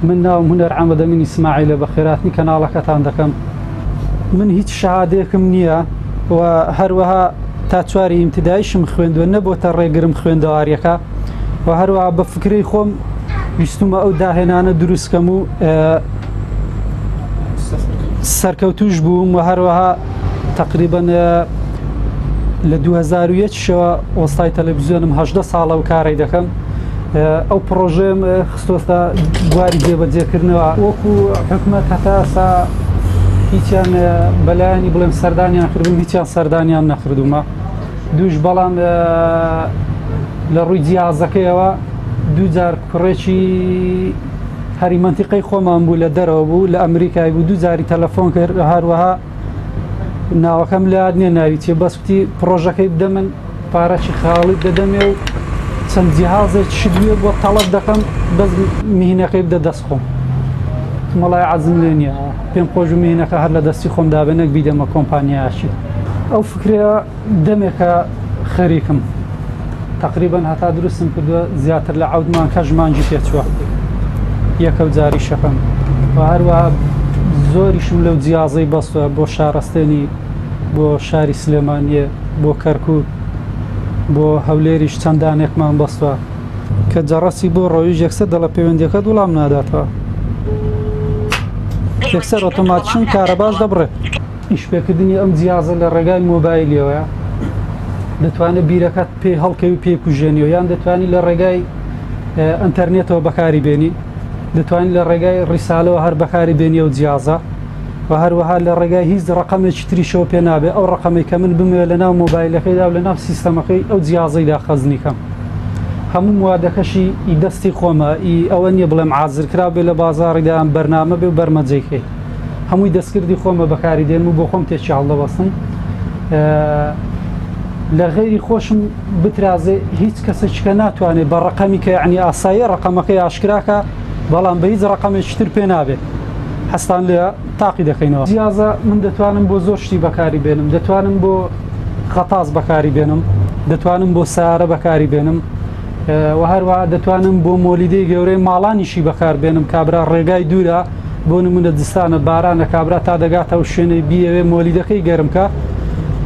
من ناوم هونەر عەمەدەمین ئیسماعیلە بەخێراتنی کەناڵەکەتان دەکەم. من هیچ شەهادەیەکم نییە و هەروەها تا چواری ئیمتدایشم خوێندووە نەبۆتە ڕێگرم خوێندەواریەکە و هەروەها بە فکرەی خۆم ویستومە ئەو داهێنانە دروستکەم و سەرکەوتوش بووم و هەروەها تقریبا لە 2001 شەوە وەستای تەلەڤزیۆنم 18 ساڵە و کارەی دەکەم ئەو پڕۆژەیەم خستۆتە بواری جێبەجێکردنەوە وەکو حکومەت هەتا ئێستا هیچیان بەلایەنی بڵێم سەردانیان کردوم هیچیان سەردانیان نەکردومە دووش بەڵام لە ڕووی جیازەکەیەوە دوو جار کوڕێکی هەری منتیقەی خۆمان بوو لە دەرەوە بوو لە ئەمریکای بوو دوو جاری تەلەفۆن کرد هەروەها ناوەکەم لە یاد نییە ناوی چیە بەس کوتی پڕۆژەکەی بدە من پارەکی خاڵیت دەدەمێ و چەند جیهازێکیشت بوێ بۆ تەڵەب دەکەم بەس مهینەکەی بدە دەست خۆم وەڵای عەزم لێ نییە پێم خۆش بوو مهینەکە هەر لە دەستی خۆم دابێ نەک بیدەمە کۆمپانیایەکی ئەو فکرەیە دەمێکە خەریکم تەقریبەن هەتا دروستم کردووە زیاتر لە عەوت مانگ هەشت مانگی پێچووە یەکە و جاری شەکەم و هەروەها زۆریشم لەو جیازەی بەستوە بۆ شارەستێنی بۆ شاری سلێمانیە بۆ کەرکک بۆ هەولێریش چەندانێکمان بەستوە کە جەڕەسی بۆ ڕۆیش یەکسەر دەڵە پەیوەندیەکەت وڵام ناداتەوە یەکسەر ئۆتۆماتیشن کارەباش دەبڕێت. ئیشپێکردنی ئەم جیازە لە ڕێگای مۆبایلیەوەیە دەتوانێت بیرەکەت پێ هەڵکەوی و پێی کوژێنیەوە یان دەتوانی لە ڕێگای ئەتەرنێتەوە بەکاری بێنی دەتوانین لە ڕێگای ڕیسالەوە هەر بەکاری بێنی ئەو جیازە و هەروەها لە ڕێگای هیچ ڕقەمێکی تریشەوە پێ نابێ ئەو ڕقەمەی کە من بمەوێت لە ناو مۆبایلەکەیدا و لە ناو سیستەمەکەی ئەو جیازەیدا خەزنی کەم هەموو موادەکەشی ئی دەستی خۆمە ئی ئەوە نییە بڵێم عازرکرا بێ لە بازاڕیدا یان بەرنامە بێ و بەرمەجەی کەی هەمووی دەستکردی خۆمە بەکاری دێنم و بۆ خۆم تێکی هەڵدەبەستم لە غەیری خۆشم بترازێ هیچ کەسێکیکە ناتوانێت بە ڕقەمی کە یعنی ئاسایی ڕقەمەکەی ئاشکراکە بەڵام بە هیچ ڕقەمێکی تر پێ نابێت هەستان لێ تاقی دەکەینەوە جیازە من دەتوانم بۆ زۆر شتی بەکاری بێنم دەتوانم بۆ غەتاس بەکاری بێنم دەتوانم بۆ سارە بەکاری بێنم و هەروە دەتوانم بۆ مۆلیدەی گەورەی ماڵانیشی بەکار بێنم کابرا ڕێگای دوورە بۆ نمونە زستانە بارانە کابرا تا دەگاتە ئەو شوێنەی بیەوێ مۆلیدەکەی گەرم کا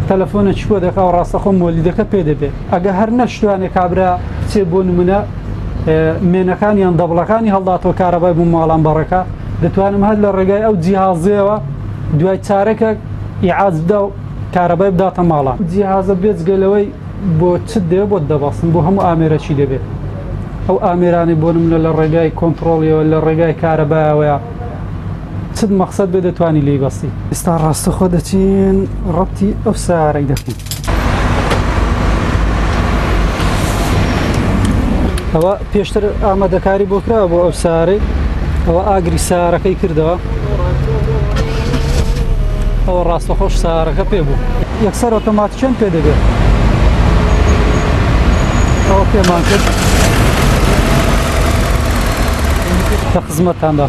تەلەفۆنێکی بۆ دەکا و ڕاستەخۆ مۆلیدەکە پێ دەبێ ئەگە هەر نەشتوانێ کابرا بچێ بۆ نمونە مێنەکان یان دەبڵەکانی هەڵداتەوە کارەبای بۆ ماڵان بەڕێکا دەتوانم هەر لە ڕێگای ئەو جیهازەیەوە دوای چارەکە ئیعاز بدا و کارەبای بداتە ماڵان جیهازە بێجگە لەوەی بۆ چت دەوێت بۆت دەبەستم بۆ هەموو ئامێرەکی دەبێت ئەو ئامێرانەی بۆ نمونە لە ڕێگای کۆنتڕۆڵیەوە لە ڕێگای کارەبایەوەیە چت مەقسەد بێ دەتوانی لێی بەستی. ئێستا ڕاستەخۆ دەچین ڕەبتی ئەو سەیارەی دەکەین. ئەوە پێشتر ئامادەکاری بۆ کراوە بۆ ئەو سارەی ئەوە ئاگری سارەکەی کردەوە ئەوە ڕاستەخۆش سارەکە پێ بوو یەکسەر ئۆتۆماتیکیان پێ دەبێت ئەوە پێمان کرد لە خزمەتتاندا.